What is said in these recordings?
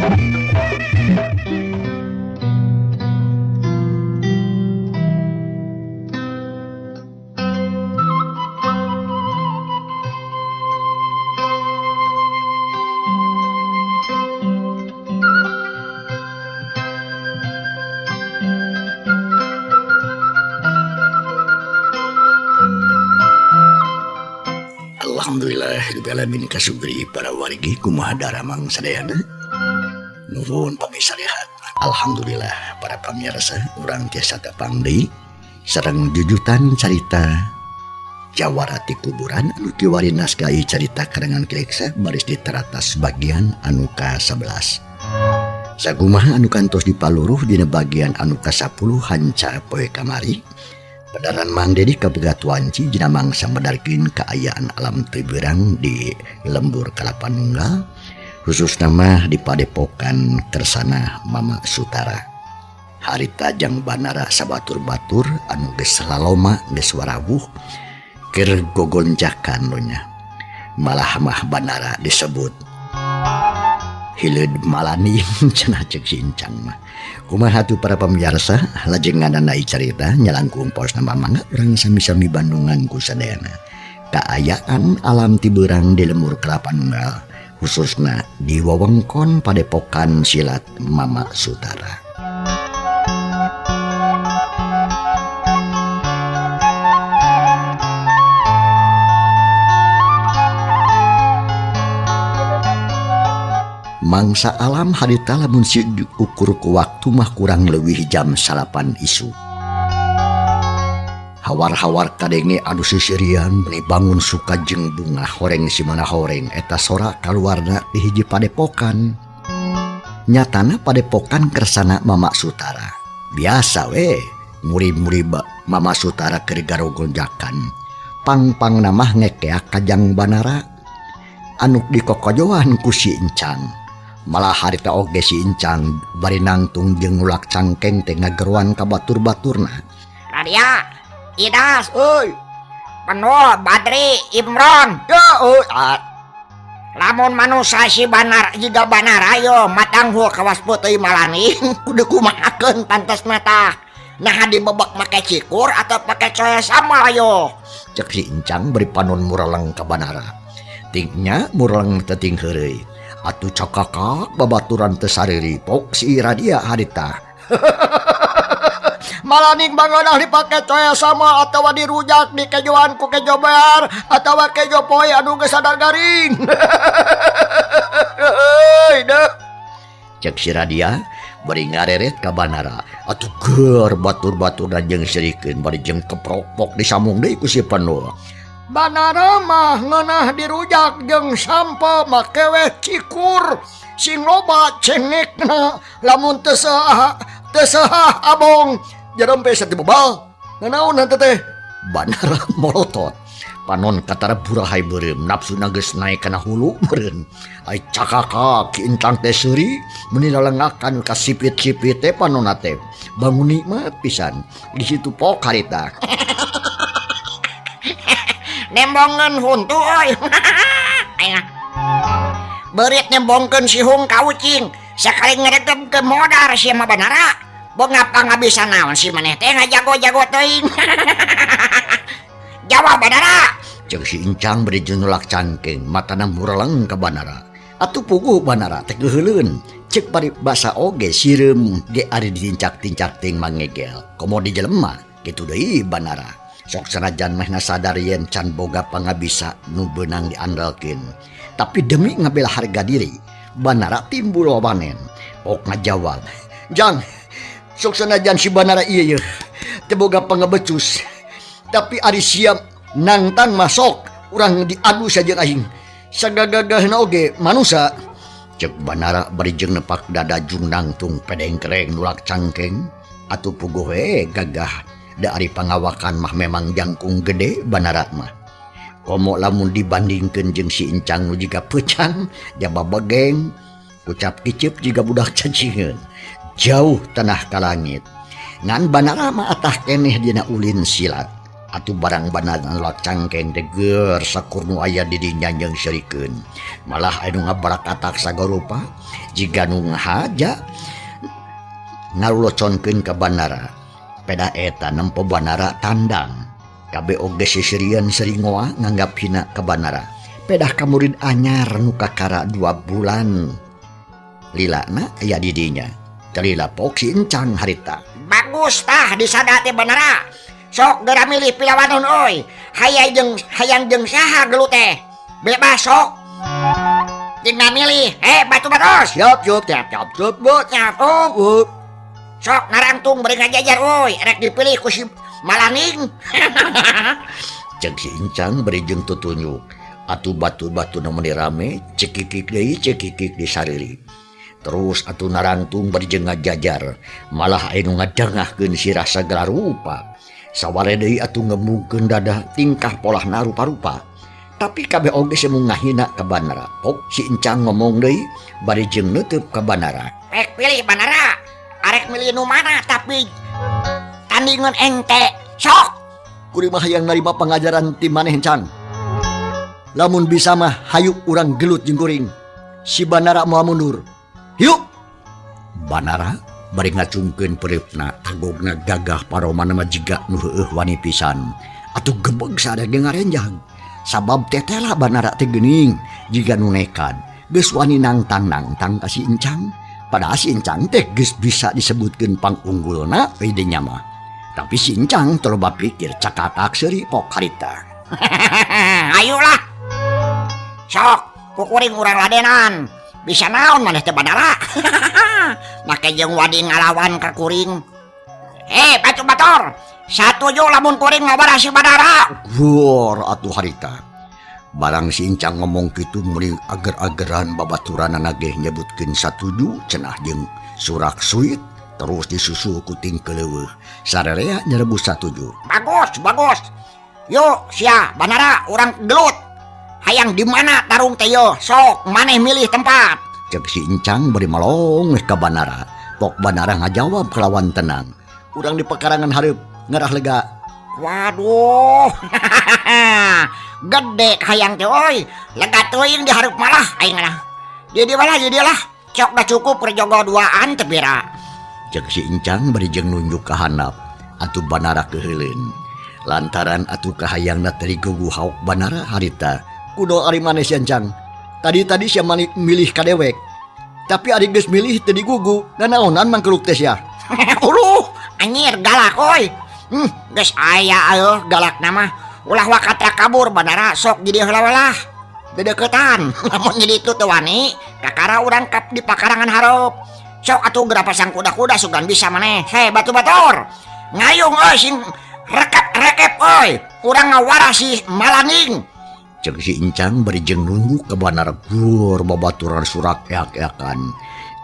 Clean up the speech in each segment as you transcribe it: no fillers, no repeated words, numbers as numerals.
Alhamdulillahirabbil kasugri para wargi kumaha daramang sadayana. Nuhun pamisarehat. Alhamdulillah para pamirsa urang tiasa tepang deui sareng jujutan carita Jawara ti kuburan anu kiwari naskah carita karangan Ki Reksa baris diteratas bagian anu ka-11. Sakumaha anu kantos dipaluruh dina bagian anu ka-10 hanca poe kamari. Pedaran Mang Dedi kabegat wanci dina mangsa medarkeun kaayaan alam teu beurang di lembur Kalapa Nunggal, khususna mah di Padepokan Kersana Mama Sutara. Harita jang Banara sabatur-batur anu geus laloma geus warawuh keur gogonjakan nya. Malah mah Banara disebut hileud malani cenah ceuk si Incang mah. Kumaha tuh para pemirsa lajeng ngananai carita nyalangkung paos nama mangga urang sami-sami bandungan ku sadayana. Kaayaan alam ti beurang di lembur Kalapa Nunggal khususna di wewengkon Padepokan Silat Mama Sutara. Mangsa alam harita lamun si diukur ku waktu mah kurang leuwih jam 9 isuk. Hawar-hawar kadenge anu sisirian meni bangun suka jeung bunga horeng si mana horeng eta sora kaluarna di hiji padepokan. Nyatana padepokan Kersana Mama Sutara. Biasa we murid-murid Mama Sutara keur garogonjakan. Pang-pangna mah ngekeak kajang Banara anu dikokojoan ku si Incang. Malah harita oge si Incang bari nangtung jeung ngulak cangkeng teh ngageroan ka batur-baturna. Radia, Idas, euy, Penul, Badri, Imron. Ya, euy, ah. Lamun manusa si Banar jiga Banar ayo matanghul kawas putih malani kudu kumahakeun pantasna tah. Nah dibebek make cikur atau pake coe sama ayo. Cek si Incang bari panon mureleng ka Banara. Tingnya mureleng teh ting heureuy. Atuh cakakak babaturan teu sariri pok si Radia harita. Malaning bangunah dipake coe sama atawa dirujak di kejoan ku kejo bear atawa kejo poe anu geus sadar garing. Heuy deuh. Cek si Radia bari ngareret ka Banara. Atuh geur batur-baturna jeung sirikeun bari jeung keprok-pok disamung deui ku si Penul. Banara mah ngeunah dirujak jeung sampo make weh cikur sing loba cengekna lamun teu saha teu saha abong jarempe sati bebal nanaon henteu teh. Banara molotot panon katara burahay beureum nafsuna geus naek kana hulu meureun ai cakakak ki Incang teh seuri meuni lalengakan ka sipit-sipit teh panonna teh bangun nikmat pisan di situ pok harita. Nembongeun huntu euy. Beurit nembongkeun sihung ka ucing sakali ngeregem ke modar sia mah Banara. Bongapa ngabisa naon si maneh teh ngajago-jago teuing. Jawab Banara. Ceuk si Incang bari jeung nolak cangkeng matana mureleng ka Banara. Atuh puguh Banara teh geuheuleun. Ceuk bari basa oge sireum ge ari ditincak-tincak ting mangegel. Komo di jelema kitu deui Banara. Sok sanajan mehna sadar yen can boga pangabisa nu beunang diandalkeun. Tapi demi ngabela harga diri, Banara timbul wawanen. Pok ngajawab, Jang, sok sanajan si Banara ieu yeuh teu boga pangabecus. Tapi ari siap nangtang masok urang diadu saja aing. Sagagagahna oge manusa. Ceuk Banara bari jeung nepak dada jung nangtung pedengkereng nulak cangkeng. Atuh puguh we gagah. Da ari pangawakan mah memang jangkung gede Banara mah. Komo lamun dibandingkeun jeung si Incang nu jiga peucang, jaba begeng, ucap kiceup jiga budak cacingeun. Jauh tanah ka langit. Ngan Banara mah atah keneh dina ulin silat. Atuh barang banana nolak cangkeng teh geur sakur nu aya di dinya jeung seurikeun. Malah anu ngabarakatak sagarupa jiga nu ngahaja ngaluloconkeun ka Banara. Peda eta nempo Banara tandang. Kabeh oge sisirian seringoa nganggap hina ka Banara. Pedah ka murid anyar nu kakara 2 bulan. Lilana aya di dinya. Teu pok si Encang harita. Bagus tah disada teh Banara. Sok geura milih pilawanon euy. Hayang jeung saha gelut teh. Bebas sok. Tinggal milih. Batu batos. Siap, siap, siap, siap, siap, siap, siap, siap. Sok narangtung bari ngajajar euy. Rek dipilih ku si Malaning. Cek si Encang bari jeung tutunjuk. Atuh batu-batu nu meuni rame cekikik deui cekikik di sariri. Terus atuh narangtung bari jeung ngajajar. Malah aya nu ngadangahkeun sirah sagala rupa. Saware deui atuh ngemungkeun dada tingkah polahna rupa-rupa. Tapi kabeh oge semu ngahina ka Banara. Pok si Encang ngomong deui bari jeung neuteub ka Banara. Rek pilih Banara. Arek milih nu mana tapi tandingan ente. Sok. Kuring mah hayang narima pangajaran ti maneh Encang. Lamun bisa mah hayu urang gelut jeung kuring. Si Banara moal mundur. Yuk. Banara bari ngacungkeun pereupna tagogna gagah paromana mah jiga nu heueuh wani pisan. Atuh gebeg sada ge ngarenjang. Sabab tetela Banara teh geuning jiga nu nekad. Geus wani nangtang-nangtang ka si Encang. Padahal si Encang teh geus bisa disebutkeun pangunggulna we dinya mah. Tapi si Encang teu loba pikir cakatak seuri pok harita. Ayolah. Sok kukuring urang ladenan. Bisa naon maneh teh Banara? Make jeung wadi ngalawan ka kuring. Batu bator. Satuju lamun kuring ngabara si Banara. Gor atuh harita. Barang si Encang ngomong kitu meuni ager-ageran babaturanana ge nyebutkeun satuju cenah jeung surak suit terus disusul ku tingkeleuweuh. Sararea nyerebus satuju. Bagus, bagus. Yuk sia Banara urang gelut. Hayang di mana tarung teh yo? Sok maneh milih tempat. Cek si Encang bari malong ka Banara. Pok Banara ngajawab kelawan tenang. Urang di pekarangan hareup ngarah lega. Waduh. Gede hayang teh euy. Lega teuing di hareup malah aing lah. Di dieu lah, di dieu lah. Cok dah cukup keur jogo duaan teh pira. Cek si Encang bari jeung nunjuk ka handap. Atuh Banara keuheuleun. Lantaran atuh kahayangna teh digugu haok Banara harita. Kudo ari maneh si Encang. Tadi-tadi sia milih ka dewek. Tapi ari geus milih teu digugu. Nanaonan mangkeluk teh sia. Uluh, anjir galak euy. Geus aya eueuh galakna mah. Ulah wakata kabur Banara sok jadi heula we lah. Dedeketan. Lamun jadi itu teu wani, kakara urang kap di pakarangan hareup. Sok atuh geura pasang kuda-kuda sugan bisa maneh. Hei batu-batur. Ngayung euy sing rekep-rekep euy. Urang ngawara si Malaning. Cek si Encang bari jeung nunjuk ka Banara gur babaturan surak eak-eakan.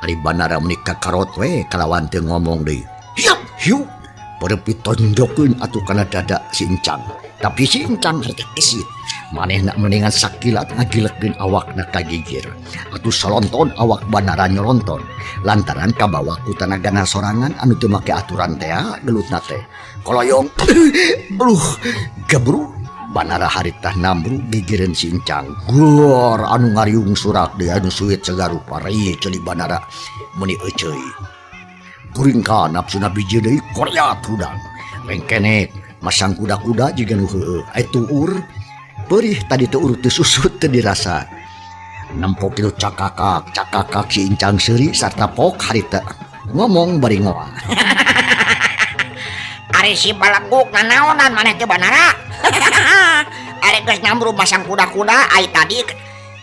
Ari Banara meuni kakarot we kalawan teu ngomong deui. Hiap hiu. Perep ditonjokeun atuh kana dada si Encang. Tapi si Encang harta kesit. Manehna mendingan sakilat ngagilekeun awakna ka gigir. Atuh salonton awak Banara nyolonton. Lantaran kabawa ku tanagana sorangan anu teu make aturan tea gelutna teh. Koloyong. Aduh, gebru. Banara harita nambru gigireun si Encang. Gor anu ngariung surak deui anu suit sagarupa rei ceuli Banara meuni euceuy. Kuring ka nafsuna biji deui korea hudang. Rengkenek masang kuda-kuda jiga nu heueuh. Ai tuur perih tadi teu urut teu susut teu dirasa. Nempok kitu cakakak, cakakak si Encang seuri sarta pok harita ngomong bari ngoa. Ari si balaguk nanaonan maneh teh Banara. Ari geus nyambru masang kuda-kuda ai tadi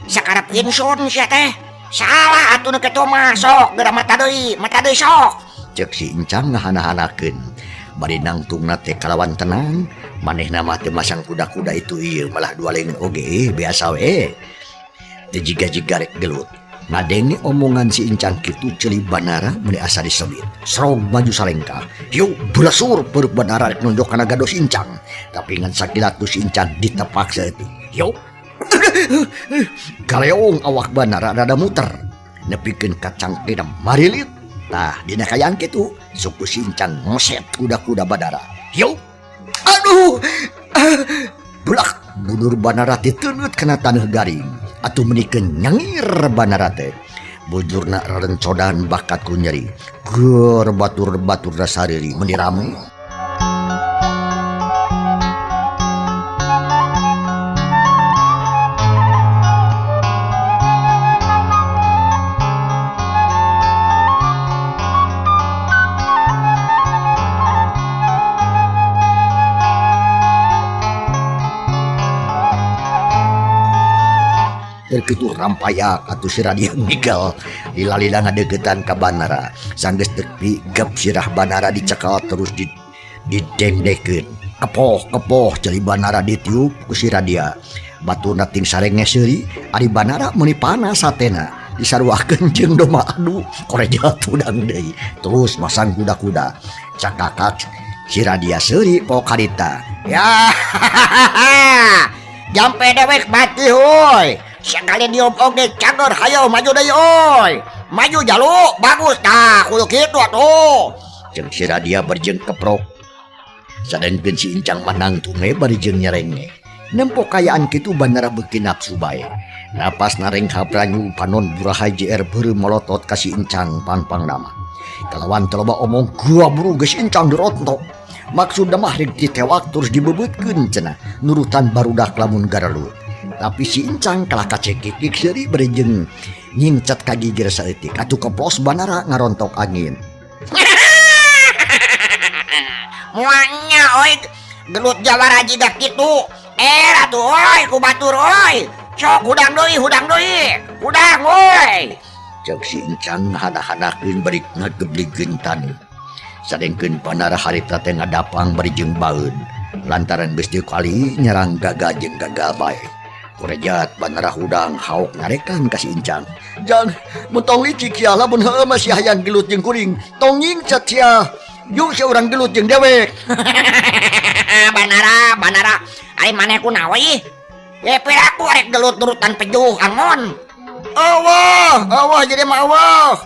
sakarep insun sia teh. Salah atuh nu kitu mah sok geura mata deui, mata deui sok. Cek si Encang ngahana-hanakeun. Bari nangtungna teh kalawan tenang, manehna mah teu masang kuda-kuda itu ieu malah dua leungeun oge biasa we. Teu jiga-jiga rek gelut. Ngadenge omongan si Encang kitu ceuli Banara meuni asa disebut. Serog maju salengkah. Hiu belasur perut Banara rek nonjok kana gados Encang. Tapi ngan sakilat ku si Encang ditepak saeutik. Hiu. Galeong awak Banara rada muter. Nepikeun ka cangkirna marilit. Tah dina kayaan kitu suku si Encang ngoset kuda-kuda Banara. Hiu. Aduh. Aduh. Bulak budur Banara diteungeut kana taneuh garing. Atuh meuni nyangir Banara teh. Bujurna rarencodan bakat ku nyeri. Geur batur-batur sariri meuni rame. Kitu rampayak atuh si Radia ngigel lila-lila ngadeukeutan ka Banara sanggeus tepi gep sirah Banara dicekal terus didengdekeun kepoh-kepoh ceuli Banara ditiup ku si Radia baturna ting sarenge seuri ari Banara meuni panas hatena disaruakeun jeung domba adu koreja tudang deui terus masang kuda-kuda cakakak si Radia seuri pok harita ya jampe dewek mati hoi. Sekali diop oge cager hayo maju deui oi. Maju jalu bagus tah kudu kitu atuh. Jeung si Radia bari jeung keprok. Sadengkeun si Incang manang tunge bari jeung nyerenge. Nempo kayaan kitu Banara beuki nafsu bae. Napas nareng habranyu panon burahay JR beureum molotot ka si Incang pangpang nama. Kalawan teu loba omong gua buru geus Incang dirontok. Maksudna mah rek ditewak terus dibebeutkeun cenah nurutan barudak lamun garalut. Tapi si Incang kalah kacekikik seuri bari jeung nyingcet ka gigir saeutik atuh keplos Banara ngarontok angin. Muanya oi gelut jawara jiga kitu. Atuh oi ku batur oi. Sok hudang deui hudang oi. Ceuk si Incang hana-hanakeun bari ngagebligkeun taneuh. Sadengkeun Banara harita teh ngadapang bari jeung baeud lantaran geus dieu kali nyerang gagal jeung gagal bae. Korejat Banara hudang haok ngarekan ka si Incang. Jang, mun tong licik sia lamun heueuh mah sia hayang gelut jeung kuring. Tong nyingcet sia. Yuk sia urang gelut jeung dewek. Banara, Banara, ari maneh kunaon ih? Ye piraku arek gelut nurutan pejuh angon. Awah, awah jadi mah awah.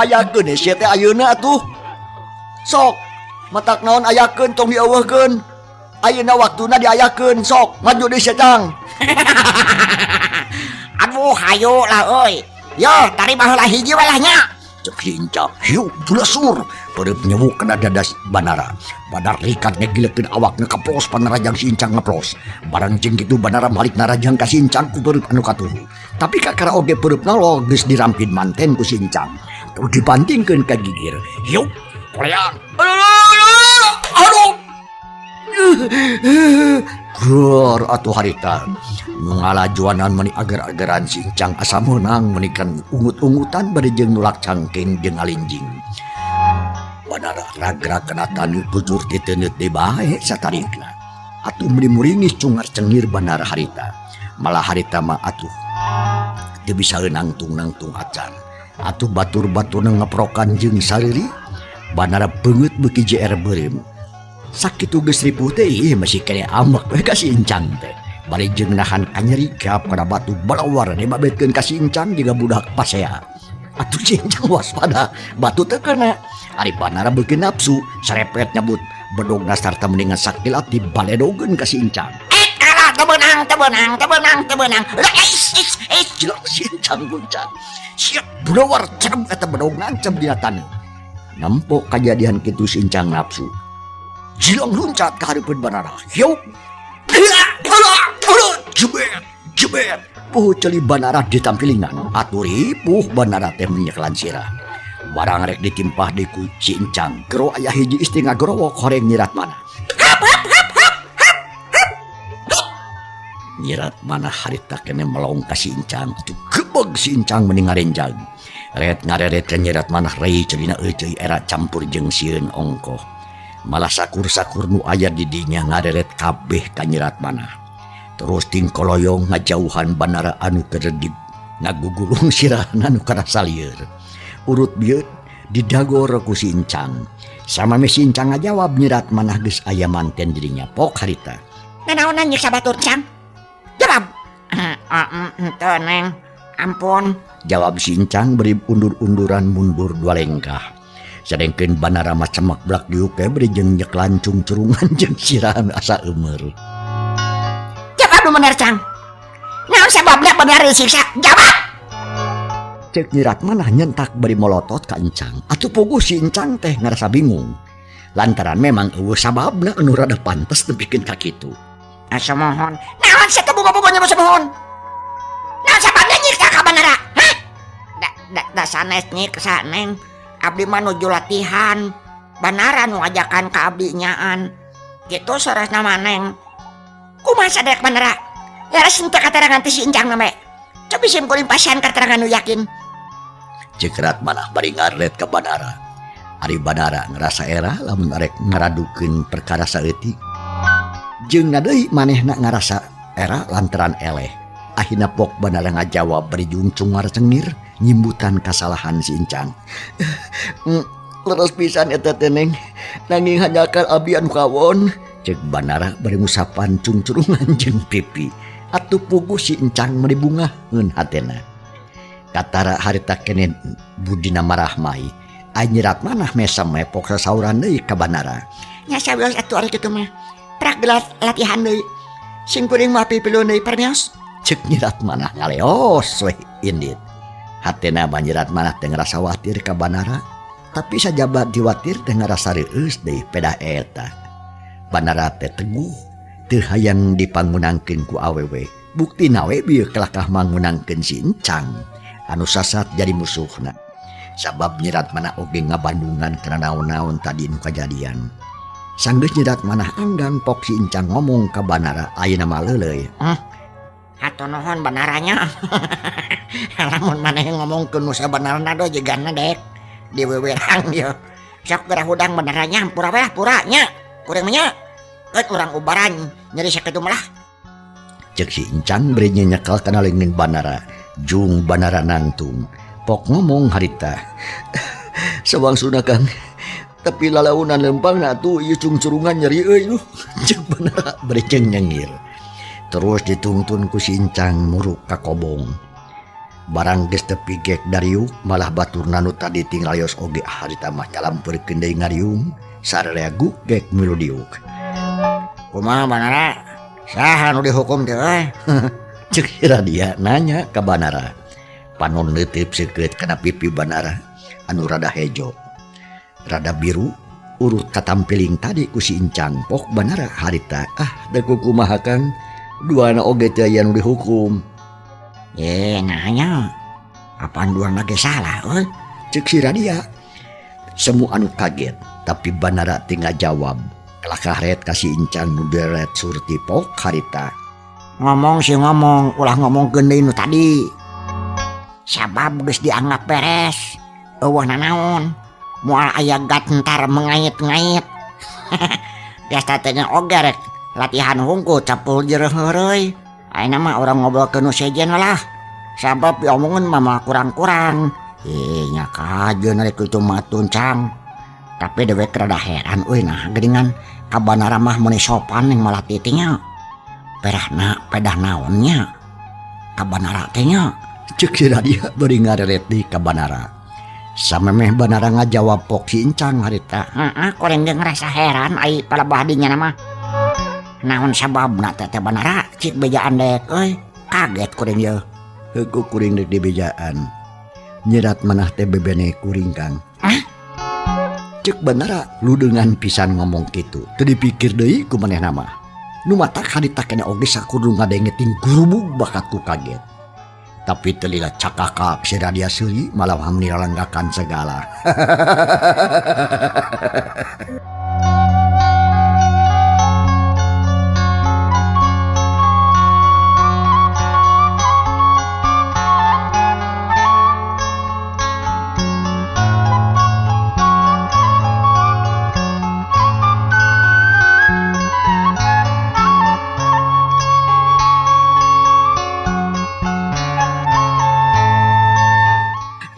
Ayakeun sia teh ayeuna atuh. Sok, matak naon ayakeun tong dieuweuhkeun. Ayeuna waktuna diayakeun sok, maju deui sia Cang. Aduh hayo lah euy. Yo tarima heula hiji we lah nya. Ceuk si Incang, hiu bulesur peureub nyewuk kana dadas Banara. Badar rikat ngegilekeun awakna keplos panarajang si Incang ngeplos. Barang jeung kitu Banara malik narajang ka si Incang ku peureub anu katuhu. Tapi kakara oge peureub nalo geus dirampin manten ku si Incang. Terus dibandingkeun ka gigir. Hiu koleang. Aduh. Gor atuh harita ngalajuanan meni agar-agaran si Incang asa meunang menikan ungut-ungutan bari jeung nulak cangking jeung ngalinjing. Banara ragrag kana taneuh bujur titeuneuh deui bae satarikna. Atuh meuni muringis cungar cengir Banara harita. Malah harita mah atuh teu bisa nangtung-nangtung acan. Atuh batur-baturna ngeprokan jeung sariri. Banara beungeut beuki JR beureum. Sakitu geus ripuh teh ieu masih kene ambek we ka si Incang teh. Bari jeung nahan kanyeri gap kana batu balawar dibabetkeun ka si Incang jiga budak pasea. Atuh si Incang waspada, batu teu kena. Ari Banara beuki nafsu, serepet nyabut bedogna sarta mendingan sakilat dibaledogeun ka si Incang. Kalah teu beunang teu beunang teu beunang teu beunang. Is is is jelek si Incang guncang. Siap bulawar cerem eta bedog ngancem dina taneuh. Nempo kajadian kitu si Incang nafsu. Jilong luncat ke hareupeun Banara. Hiu. Jebet, jebet. Puh ceuli Banara ditampilingan. Atuh ripuh Banara teh menyeklan sirah. Barang rek ditimpah di ku si Incang. Gero aya hiji istri ngagerowok horeng nyirat mana. Hap hap hap hap hap hap. Nyirat mana harita kene melong ka si Incang. Atuh gebeg si Incang meni ngarenjang. Ret ngareret ka nyirat mana rei celina euceuy era campur jeung sieun ongkoh. Malah sakur-sakur nu aya di dinya ngareret kabeh ka nyirat manah. Terus tingkoloyong ngajauhan Banara anu keredip ngagugulung sirahna nu karasa lieur. Urut bieut didagor ku si Incang. Samame si Incang ngajawab nyirat manah geus aya manten dirinya pok harita. Nanaonan nyiksa batur Cang? Jawab. Henteu Neng. Ampun. Jawab si Incang beri undur-unduran mundur dua lengkah. Sadengkeun Banara mah cemek blak diuk we bari jeung nyeklan cungcurungan jeung sirahan asa eumeur. Jawab nu bener, Cang. Naon sababna Banara disiksa? Jawab! Cek Nyi Ratmanah nyentak bari molotot ka Encang. Atuh puguh si Encang teh ngarasa bingung. Lantaran memang eueuh sababna anu rada pantes nepikeun ka kitu. Asa mohon. Naon sia teh bogo-bogo nya mohon? Naon sababna nyiksa ka Banara? Hah? Da sanes nyiksa, Neng. Abdi mah nuju latihan. Banara nu ajakan ka abdi nyaan. Kitu saresna mah, Neng. Kumaha sadek Banara? Leres henteu katerangan ti si Encang na me. Cobi sim kuring pasihan katerangan nu yakin. Cek Ratmanah bari ngaret ka Banara. Ari Banara ngerasa era lamun arek ngaradukeun perkara saeutik. Jeung deui manehna ngarasa era lantaran eleh. Akhirna pok Banara ngajawab bari jungcung cengir nyimbutan kasalahan si Encang. Leres pisan eta teh, Neng. Nanging hanjakal abdi anu kawon. Cek Banara bari ngusapan cungcurungan jeung pipi. Atuh puguh si Encang meuni bungaheun hatena. Katara harita keneh budina marahmai. Ai Nyi Ratmanah mesem pok sasauran deui ka Banara. Nya sawios atuh ari kitu mah. Prak gelas latihan deui. Sing kuring mah pipiluan deui permios. Cek Nyi Ratmanah ngaleos we indit. Hatena mah Nyi Ratmanah teh ngarasa watir ka Banara, tapi sajaba diwatir teh ngarasa reueus deui pedah eta. Banara teh teguh, teu hayang dipangunangkeun ku awewe. Buktina we bieu kelakah mangunangkeun si Encang anu sasat jadi musuhna. Sabab Nyi Ratmanah oge ngabandungan kana naon-naon tadi nu kajadian. Sanggeus Nyi Ratmanah anggang pok si Encang ngomong ka Banara ayeuna mah leuleuy. Hatur nuhun Banaranya. Lamun maneh ngomongkeun nu sabenerna do jigana dek diwewerang ieu. Sok gerah hudang Banaranya hampura we pura nya. Kuring mah nya. Keun urang ubaran nyeri sakitu mah lah. Cek si Encang bari nyekel kana leungeun Banara. Jung Banara nangtung. Pok ngomong harita. Sawangsuna Kang. Tapi lalaunan lempang na atuh ieu cungcurungan nyeri euy lu. Cek Banara bari jeung nyengir. Terus dituntun ku si Encang muruk ka kobong. Barang geus tepi gek dariuk malah baturna nu tadi tinggal yos oge harita mah nyalampeurkeun deui ngariung sararea gugek milu diuk. Kumaha Banara? Saha nu dihukum teh euy? Cek si Radia nanya ka Banara. Panon leuteut seukeut kana pipi Banara anu rada hejo. Rada biru urut katampiling tadi ku si Encang pok Banara harita ah da kumaha Kang duana oge teh aya nu dihukum. Nanya. Apaan duana ge salah euy? Cek si Radia. Semua anu kaget tapi Banara teu ngajawab. Kelakah ret ka si Encang nu deret surti pok harita. Ngomong sih ngomong, ulah ngomongkeun deui nu tadi. Sabab geus dianggap beres. Eueuh nanaon. Moal aya gat entar mengait-ngait. Biasa teh nya oge rek latihan hungkul capul jereuh heureuy. Ayeuna mah urang ngobrolkeun nu sejen lah. Sabab diomongeun mah moal kurang-kurang. Nya kajeun rek kitu mah tuncang. Tapi dewek rada heran euy nah geuningan ka Banara mah meuni sopan ning malah titinya. Perahna pedah naonnya ka Banara teh nya. Cek si Radia bari ngareret deui ka Banara. Samemeh Banara ngajawab pok si Encang harita. Heeh, kuring ge ngerasa heran ai palebah dinya mah. Naon sababna teh teh Banara cik bejaan dek euy. Kaget kuring ieu. Heueuh kuring deuk dibejaan. Nyi Ratmanah teh bebene kuring Kang. Hah? Cek Banara ludeungan pisan ngomong kitu. Teu dipikir deui ku manehna mah. Nu matak harita keneh oge sakudu ngadenge ting gurubug bakat ku kaget. Tapi telila cakakak si Radia seuri malah hamni lalanggakan segala.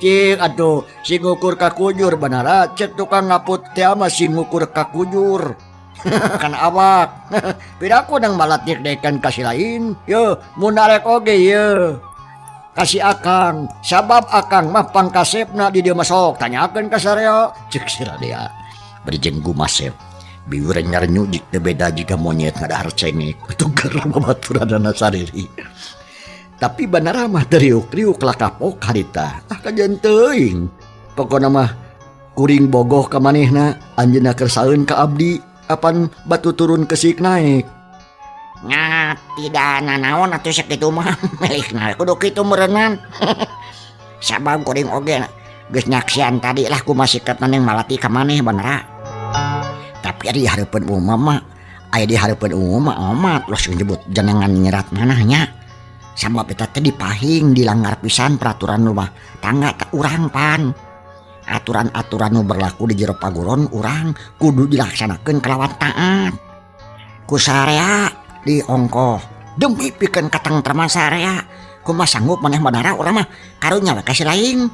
Cik atuh sing ngukur ka kujur Banara cek tukang ngaput teh mah sing ngukur ka kujur. Kan awak. Piraku nang malatik dekan kasih lain. Yo mun arek oge ye. Ka si akang sabab akang mah pangkasepna di dieu mah sok tanyakeun ka sarea cek si Radea bari jeung gumasep biwir nyarenyu jik teu beda jiga monyet ngadahar cengek atuh keur babaturanana sariri tapi Banara mah teu riuk-riuk lakapok harita ah kajeun teuing pokona mah kuring bogoh ka manehna anjeunna kersaeun ka abdi apan batu turun kesik naek Nya tidak nanaon atuh sakitu mah milikna kudu kitu meureunnan. Sabab kuring oge geus nyaksian tadi lah kumaha sikapna Neng Malati ka maneh Banara. Tapi ari hareupeun umum mah aya di hareupeun umum mah omat los nyebut jenengan nyerat manah nya. Sabab eta teh dipahing dilanggar pisan peraturan rumah tangga teh urang pan. Aturan-aturan nu berlaku di jero paguron urang kudu dilaksanakeun kalawan taat. Ku sarea diongkoh demi pikeun katengtreman sarea kumaha sanggup maneh Banara urang mah karunya we ka si laing.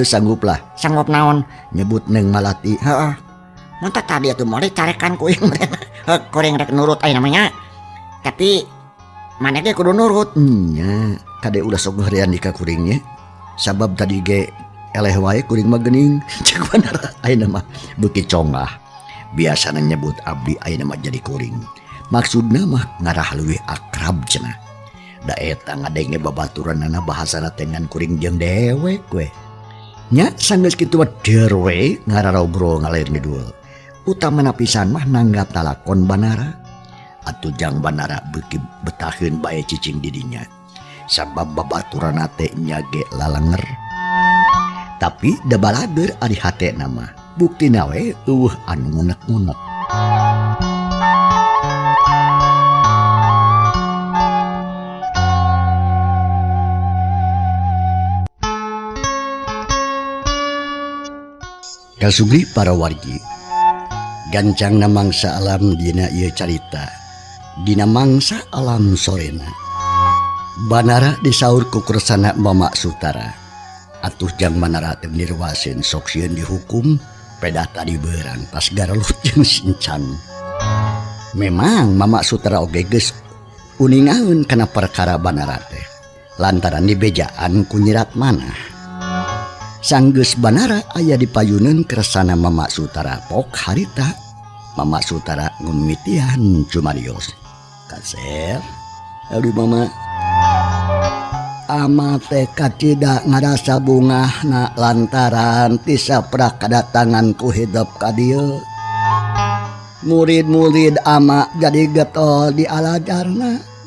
Sanggup lah. Sanggup naon? Nyebut Neng Malati. Heeh. Mun teh tadi atuh moal dicarekan ku ieu mah. Heuh, kuring rek nurut aya namanya. Tapi maneh ge kudu nurut. Nya, kade ulah sok ngeurean di ka kuring nya. Sabab tadi ge eleh wae kuring mah geuning. Cek Banara ayeuna mah beuki congah. Biasana nyebut abdi ayeuna mah jadi kuring. Maksudna mah ngarah leuwih akrab cenah. Da eta ngadenge babaturanana bahasana teh ngan kuring jeung dewek we. Nya sanggeus kitu mah deur we ngararobrol ngalir ngidul. Utamana pisan mah nanggap talakon Banara. Atuh jang Banara beuki betaheun bae cicing di dinya. Sabab babaturanna teh nya ge lalanger. Tapi da balageur ari hatena mah. Buktina we eueuh anu ngunek-ngunek. Kasugri para wargi gancang na mangsa alam dina ieu carita dina mangsa alam sorena Banara disaur ku kersana Mama Sutara atuh jang Banara teh nirwaseun sok sieun dihukum pedah tadi beurang pas garelut jeung sincang. Memang Mama Sutara oge geus uningaeun kana perkara Banara teh lantaran dibejaan ku nyirat manah. Sanggeus Banara aya di payuneun kersana Mama Sutara pok harita Mama Sutara ngumitian cumarios. Kaser aduh mama ama teh kacida ngarasa bungahna lantaran ti saprak kadatangan ku hidup ka dieu. Murid-murid ama jadi getol di alajarna.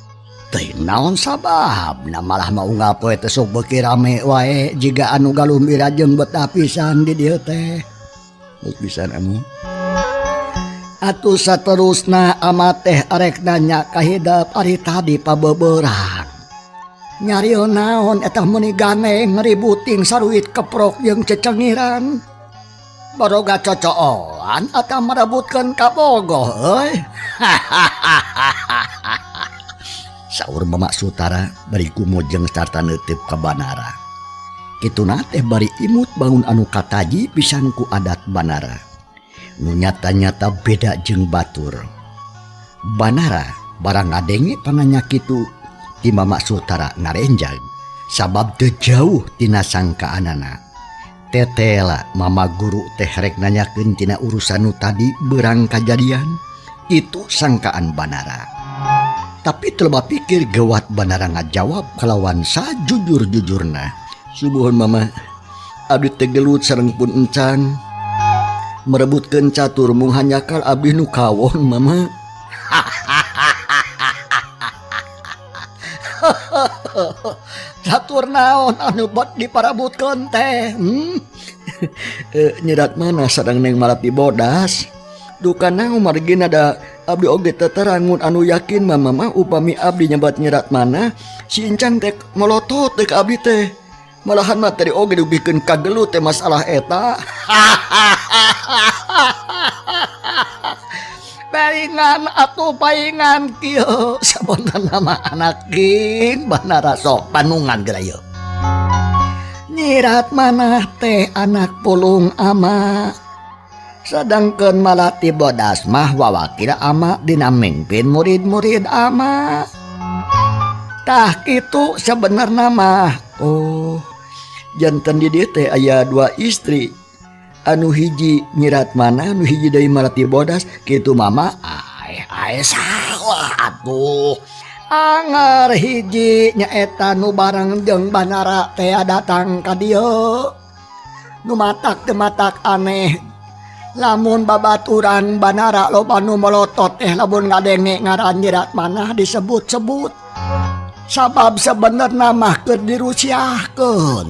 Teh naon sababna malah mau ngapoe teh sok beuki rame wae jiga anu galumbira jeung betah pisan di dieu teh. Geus pisan anu. Atuh saterusna ama teh arek nanya ka hidep ari tadi pabeberang. Nyario naon eta meuni ganeng ngeributing saruit keprok jeung cecengiran. Baroga cocooan atawa merebutkeun kabogoh euy. Saur Mama Sutara bari kumojeng sarta neuteup ka Banara. Kituna teh bari imut bangun anu kataji pisan ku adat Banara. Nu nyata-nyata beda jeung batur. Banara barang ngadenge pananya kitu ti Mama Sutara ngarenjag sabab teu jauh tina sangkaanana. Tetela mama guru teh rek nanyakeun tina urusan nu tadi beurang kajadian. Itu sangkaan Banara. Tapi teleba pikir gewat Banara ngajawab kalawan sajujur-jujurna. Subuhun mama, abdi teh gelut sareng pun encan. Merebutkeun catur mung hanjakal abdi nu kawon mama. Catur naon anu bot diparabutkeun teh? Nyerat mana sareng Neng Malati bodas. Duka naon margina da abdi oge teterangun anu yakin mama mah upami abdi nyebat nyerat mana si Incang teh molotot teh ka abdi teh. Malahan mah tadi oge dugikeun kagelut teh masalah eta. Paingan atuh paingan kieu sabonten nama anak king Banara sok panungan geura ieu. Nyirat manah teh anak pulung ama. Sedangkeun Malati bodas mah wawakil ama dina mimpin murid-murid ama. Tah kitu sebenarna mah Oh, janten di dieu teh aya dua istri. Anu hiji Nyi Ratmana, anu hiji deui Malati Bodas, kitu mama. Ae ae salah atuh. Angar hiji nyaeta nu bareng jeung Banara teh datang ka dieu. Nu matak teu matak aneh. Lamun babaturan Banara loba nu melotot teh lamun ngadenge ngaran Nyi Ratmana disebut-sebut. Sabab sebenarna mah keur dirusiahkeun.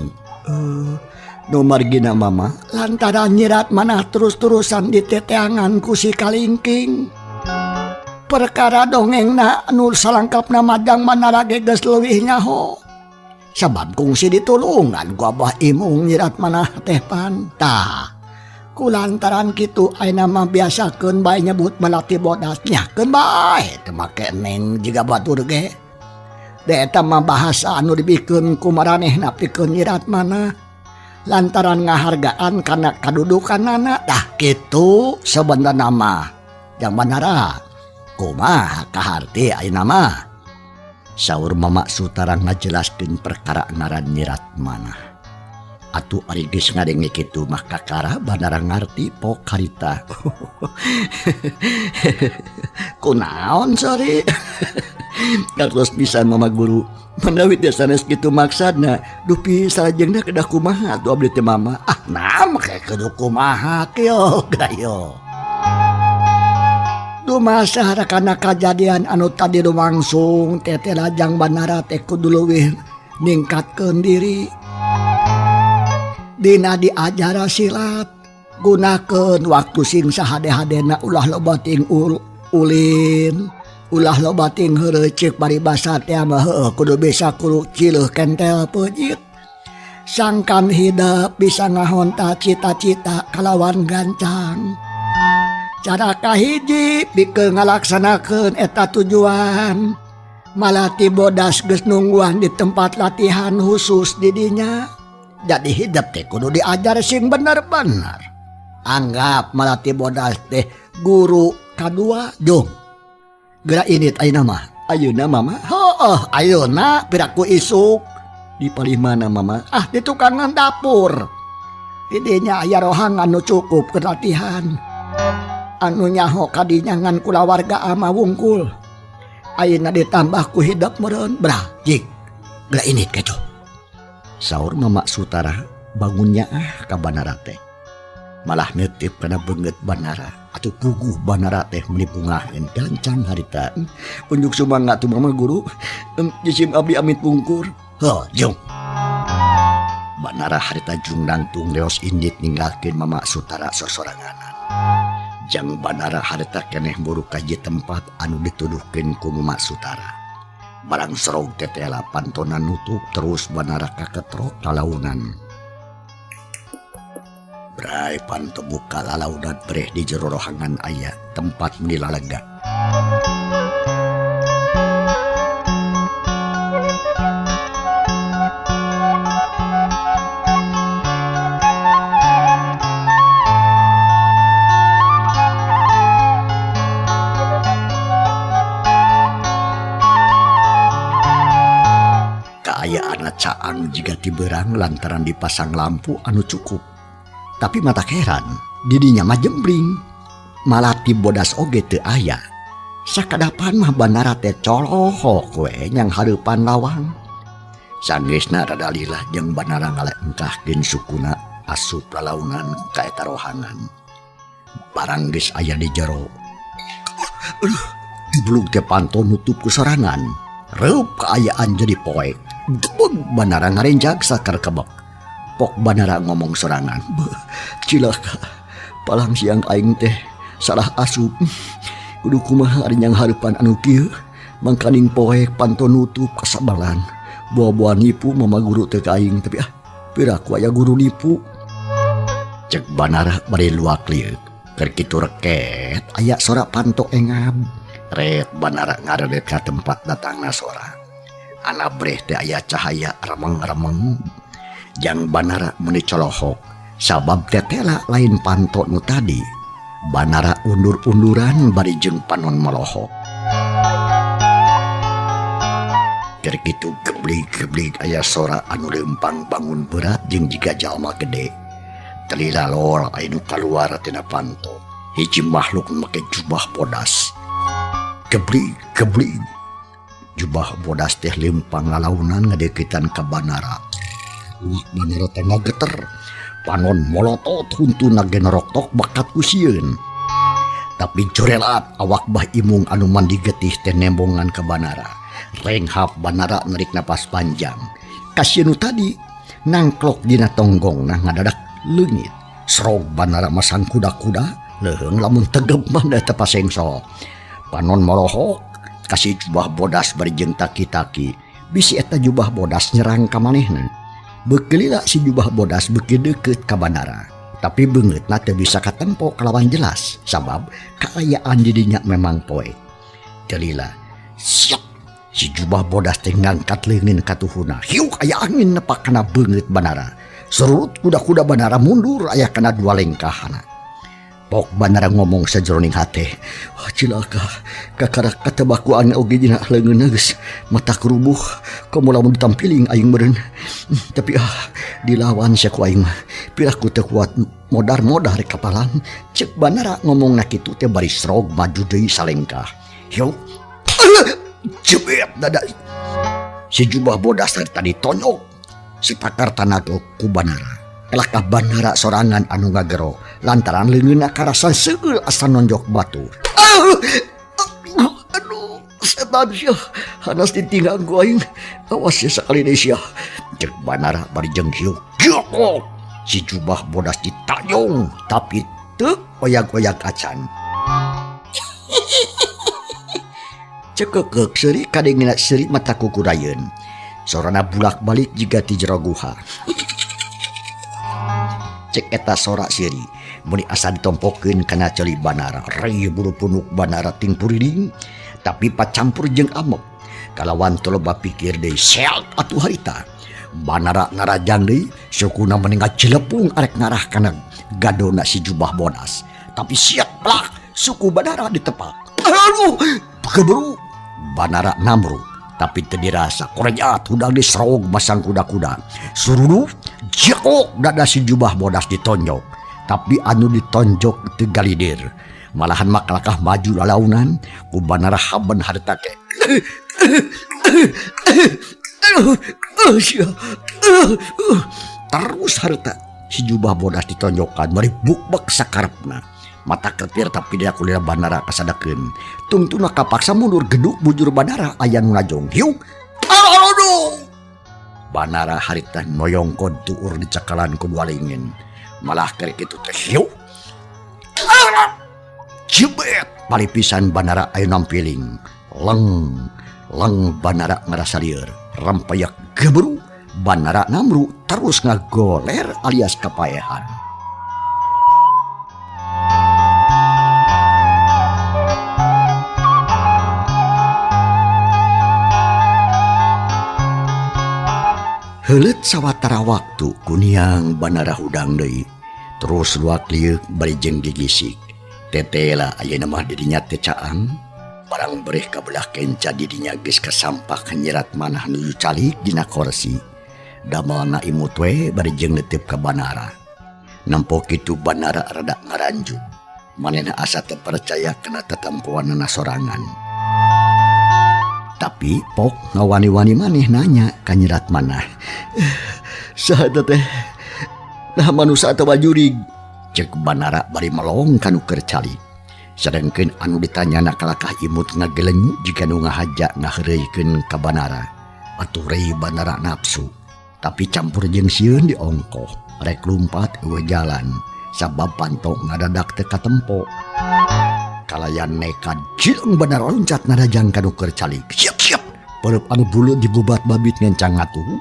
Nu margina mama lantaran Nyi Ratmana terus-terusan diteteangan ku si Kalingking. Perkara dongengna anu salangkapna majang Banara ge geus leuwih nyaho. Sabab kungsi ditulungan ku Abah Imung Nyi Ratmana teh pan. Tah, kulantaran kitu ayeuna mah biasakeun bae nyebut Malati Bodas nyakeun bae teu make neng jiga batur ge. Da eta mah bahasa anu dibikeun ku maranehna pikeun Nyi Ratmana lantaran ngahargaan kana kadudukanana. Tah kitu sebenarna mah. Jang Banara kumaha kaharti ayeuna mah? Saur Mama Sutara ngajelaskeun perkara ngaran Nyi Ratmana. Atuh ari geus ngadenge kitu mah kakara Banara ngarti pok harita. Kunaon sori? Kartos pisan Mama Guru. Manawi teh sanes kitu maksadna, dupi salajengna kedah kumaha atuh abdi teh Mama? Ah, nah make kudu kumaha kieu gayo. Dumasar kana kajadian anu tadi lumangsung teteh Jang Banara teh kudu leuwih ningkatkeun diri. Dina diajar silat, gunakeun waktu sing sahade-hadena ulah loba ting ulin, ulah loba ting heureuy ceuk paribasa teh mah heueuh kudu bisa kudu cileuh kentel peujit. Sangkan hidep bisa ngahonta cita-cita kalawan gancang. Cara kahiji pikeun ngalaksanakeun eta tujuan. Malati Bodas geus nungguan di tempat latihan khusus di dinya. Jadi hidep teh kudu diajar sing bener-bener. Anggap Malati Bodas teh guru kadua jung. Geura indit ayeuna mah. Ayeuna mama? Heueuh, ayeuna piraku isuk. Di palih mana mama? Ah, di tukangan dapur. Di dinya aya rohangan nu cukup keur latihan. Anu nyaho kadinya ngan kulawarga ama wungkul. Ayeuna ditambah ku hidep meureun. Brah, jik. Geura indit kecoh. Saur Mama Sutara bangunnya ah ka Banara teh. Malah neuteup kana beungeut Banara. Atuh puguh Banara teh meuni pungaheun gancang harita. Unjuk sumangga tuh Mama Guru. Jisim abdi amit pungkur. Heuh, jung. Banara harita jung nangtung leos indit ninggalkeun Mama Sutara sosoranganan. Jang Banara harita keneh buru ka hiji tempat anu dituduhkeun ku Mama Sutara. Barang serog tetela pantona nutup terus Banara kaketrok lalaunan. Brai panto buka lalaunan breh di jero rohangan aya tempat meuni lalega. Kaayaan caang jiga tiberang lantaran dipasang lampu anu cukup. Tapi mata heran, didinya mah jembring. Malati Bodas oge teu aya. Sakadapan mah Banara teh colohok we nyang hareupan lawang. Sanggeusna rada lila jeung Banara ngalengkahkeun sukuna asup lalaunan ka eta rohangan. Barang geus aya di jero. Aduh, dibelug teh panto nutup ku sorangan. Reup kaayaan jadi poek. Gebeg Banara ngarenjag sakar kebek. Pok Banara ngomong sorangan. Beuh, cilaka. Palang siang aing teh salah asup. Kudu kumaha ari nyang hareupan anu kieu. Mangkaning poek panto nutup kasabalan. Boa-boa nipu mama guru teh ka aing tapi ah piraku aya guru nipu. Cek Banara bari luak lieuk. Keur kitu reket aya sora panto engab. Ret Banara ngaredet ka tempat datangna sora. Ana breh teh aya cahaya remeng-remeng. Jang Banara meuni colohok sabab tetela lain panto nu tadi. Banara undur-unduran bari jeung panon molohok. Keur kitu geblig-geblig aya sora anu leumpang bangun berat jeung jiga jalma gede. Telila lor aya nu kaluar tina panto. Hiji makhluk make jubah bodas. Geblig geblig. Jubah bodas teh leumpang lalaunan ngadeukeutan ka Banara. Uak Banara teh ngageter. Panon molotot huntuna ge noroktok bakat ku sieun. Tapi jorelat awak Bah Imung anu mandi getih teh nembongan ka Banara. Renghap Banara narik napas panjang. Kasieun nu tadi nangklok dina tonggongna ngadadak leungit. Serog Banara masang kuda-kuda leuheung lamun tegep mah da teu pasengsol. Panon molohok kasih jubah bodas bari jeung taki-taki. Bisi eta jubah bodas nyerang ka manehna. Beuki lila si jubah bodas beuki deukeut ka Banara. Tapi beungeutna teu bisa katempo kalawan jelas sabab kaayaan di dinya memang poek. Teu lila siap si jubah bodas teh ngangkat leungeun ka tuhuna. Hiuk aya angin nepak kana beungeut Banara. Serut kuda-kuda Banara mundur aya kana dua lengkahana. Pok Banara ngomong sajeroning hate. Wah cilaka kakarak katebak ku angin oge dina leungeunna geus mata kerubuh komo lamun ditampiling aing meureun. Tapi dilawan sia ku aing mah. Piraku teu kuat modar-modar kapalan. Cek Banara ngomongna kitu teh bari srog maju deui salengkah. Hiuk jebet dada si jubah bodas tadi tonyok si pakar tanah ku Banara. Elakah Banara sorangan anu ngagero lantaran leungeunna karasa seueul asa nonjok batu. Aduh, setan sia hanas ditinggal ku aing. Awas sia sakali deui sia. Cek Banara bari jeung hiuk. Jokok si jubah bodas ditayong tapi teu oyag-oyag acan. Cekekek seuri kadengena seuri mata kukurayeun. Sorana bulak-balik jiga ti jero guha. Cek eta sora seuri meni asa ditompokeun kana ceuli Banara. Rei bulu punuk Banara ting puriling tapi pacampur jeung amok. Kalawan teu loba pikir deui seak atuh harita. Banara ngarajang deui sukuna meni ngacilepung arek ngarah kana gadona si jubah bodas. Tapi siap plak suku Banara ditepak. Aduh, keburu Banara namru tapi teu dirasa korejat hudang diserog masang kuda-kuda. Suruduh jekok dada si jubah bodas ditonjok. Tapi anu ditonjok teu galidir. Malahan makalakah maju lalaunan ku Banara haben harita ke. Terus harita si jubah bodas ditonjokan bari bukbek sakarepna. Mata ketir tapi dia kulira Banara kasadakeun. Tungtuna kapaksa mundur geduk bujur Banara aya nu najong. Hiuk. Aduh. Banara harita noyongkod tuur dicakalan ku dua lingin. Malah keur kitu teh hiuk. Jebet bali pisan Banara aya nampiling. Leng leng Banara ngarasa lieur. Rempayak geberu Banara namru terus ngagoler alias kapaehan. Heuleut sawatara waktu kuniang Banara hudang deui. Terus luak lieuk bari jeung gigisik. Tetela ayeuna mah didinya teh caang. Barang bereh kabelah kenca didinya geus kasampak nyerat manah nuju calik dina korsi. Damelna imut we bari jeung neuteup ka Banara. Nempo kitu Banara rada ngaranju. Manehna asa teu percaya kana tatampoanana sorangan. Tapi pok ngawani-wani maneh nanya ka nyerat manah. Saha eta teh? Nah manusa atawa jurig? Cek Banara bari melong ka nu keur calik. Sedengkeun anu ditanyana kalakah imut ngagelenyu jiga nu ngahaja ngaheureuykeun ka Banara. Atuh rei Banara nafsu. Tapi campur jeung sieun diongkoh. Rek lumpat eueuh jalan. Sabab panto ngadadak teu katempo. Kalayan nekat jileung Banara loncat narajang ka nu keur calik. Siap siap. Peureub anu buleud digubat babit ngencang ngatuhu.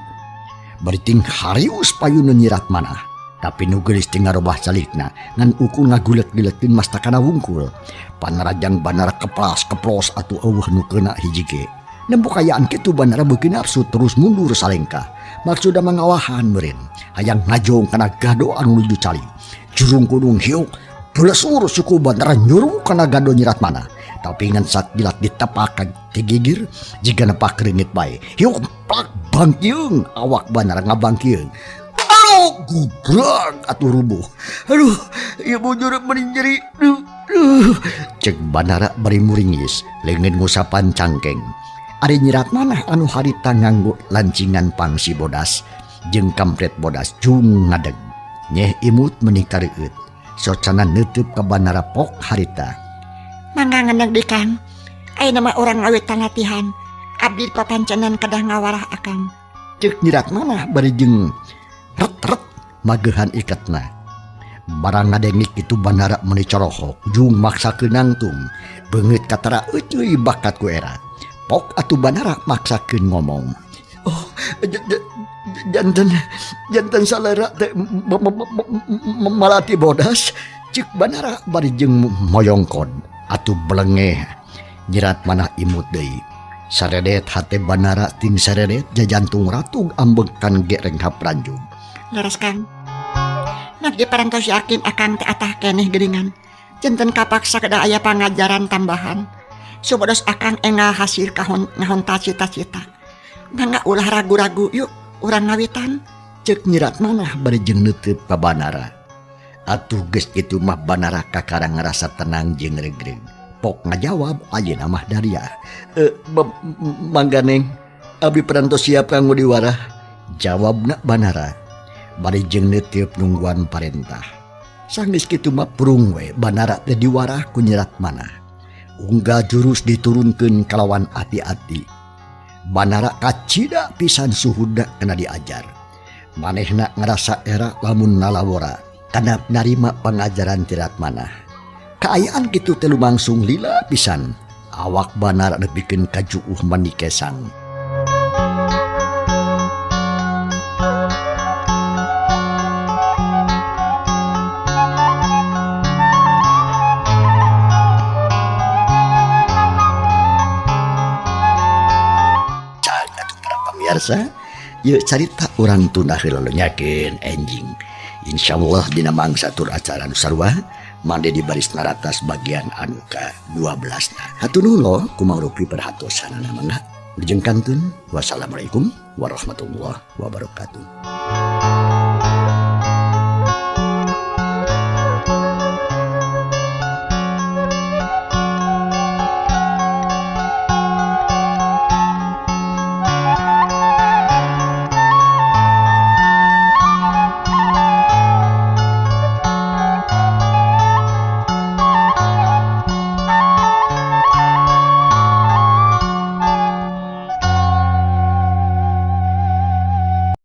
Bari ting harius payuna nyirat manah. Tapi nu geulis teh ngarobah calikna ngan ukur ngagulet-guletin mastakana wungkul. Panarajang Banara keplas keplos atuh eueuh nu keuna hiji ge. Nempo kayaan kitu Banara beuki nafsu terus mundur salengkah. Maksudna mangawahan meureun. Hayang ngajong kana gado anu nuju calik. Jurung kudung hiuk. Belesur suku Banara nyuruh kana gado nyirat mana. Tapi ngan sakilat ditepakan ti gigir jiga nepak reungit bae. Hiuk plak bangkiung awak Banara ngabangkiung. Aduh, gubrag atuh rubuh. Aduh, ieu bujur meni nyeri. Duh, duh. Cek Banara bari muringis, leungeun ngusapan cangkeng. Ari nyirat manah anu harita nganggo lancingan pangsi bodas jeung kampret bodas jung ngadeg. Nyeh imut meni kareueut. Socana neuteub ka Banara pok harita. Mangga ngendeg di Kang. Ayeuna mah urang ngawitan latihan. Abdi papancenan kedah ngawarah akang. Cek nyirat manah bari jeung ret-ret magehan iketna. Barang ngadengik itu Banara meni corohok jung maksakeun nangtung. Beungeut katara euceuy bakat ku era. Pok atuh Banara maksakeun ngomong. Oh, janten salera teh malati bodas. Cek Banara bari jeung moyongkod. Atuh belengeh nyirat manah imut deui. Saredet hate Banara ting saredet jajantung ratug ambekan ge renghap ranjug. Leres Kang. Nak diparantos yakin akang teh atah keneh geuningan. Janten kapaksa kedah aya pangajaran tambahan. Supados akang enggal hasil kahon ngahonta cita-cita. Mangga ulah ragu-ragu yuk urang ngawitan. Cek nyirat manah bari jeung neuteub ka Banara. Atuh geus kitu mah Banara kakara ngarasa tenang jeung regreg. Pok ngajawab ayeuna mah daria. Mangga neng, abdi parantos siap kanggo diwarah. Jawabna Banara bari jeung neuteub nungguan parentah. Sanggeus kitu mah purung we Banara teh diwarah ku nyirat manah. Unggal jurus diturunkeun kalawan ati-ati. Banara kacida pisan suhudna kana diajar. Manehna ngarasa era lamun nalawora kana narima pangajaran tirat manah. Kaayaan kitu teh lumangsung lila pisan. Awak Banara nepikeun ka juuh manikesang. Pemirsa, yeuh carita urang tunda heula nyakeun enjing. Insyaallah dina mangsa tur acara nu sarua mande di baris naratas bagian anu ka-12 na. Hatur nuhun loh kumaha rupi perhatosanana mangga. Wilujeng kantun. Wassalamualaikum warahmatullahi wabarakatuh.